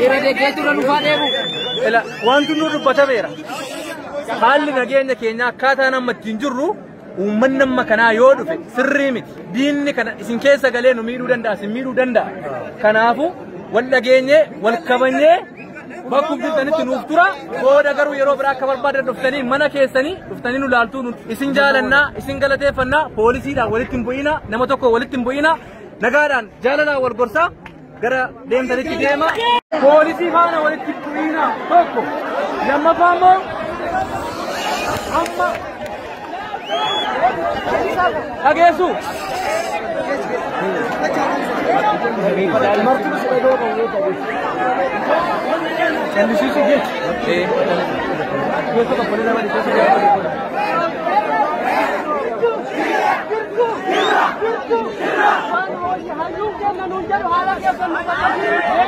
Irra deeggartuu nufaa deemu. Ila wanti nu dubbatameera. Haalli nageenya keenya akkaataan amma ittiin jirru uummanni amma kanaa yoo dhufe sirrii miti. Diinni kana isin keessa galee nu miidhuu danda'a, isin miidhuu danda'a. Kanaafuu wal dhageenyee, wal kabanyee bakkuma jirtanitti nuuf tura. Booda garuu yeroo biraa akka barbaadan dhuftanii mana keessanii dhuftanii nu laaltuu isin jaalannaa, isin galateeffannaa, poolisiidhaan walitti hin bu'ina, nama tokko walitti hin bu'ina, nagaadhaan jaalalaan wal gorsaa gara deemtanitti deema. Poolisii faana walitti bu'ina tokko. Lammaffaa immoo amma dhageessu. Callisiisu jechi. Hayyuun kenna nuun jedhu haala keessan nu bakka.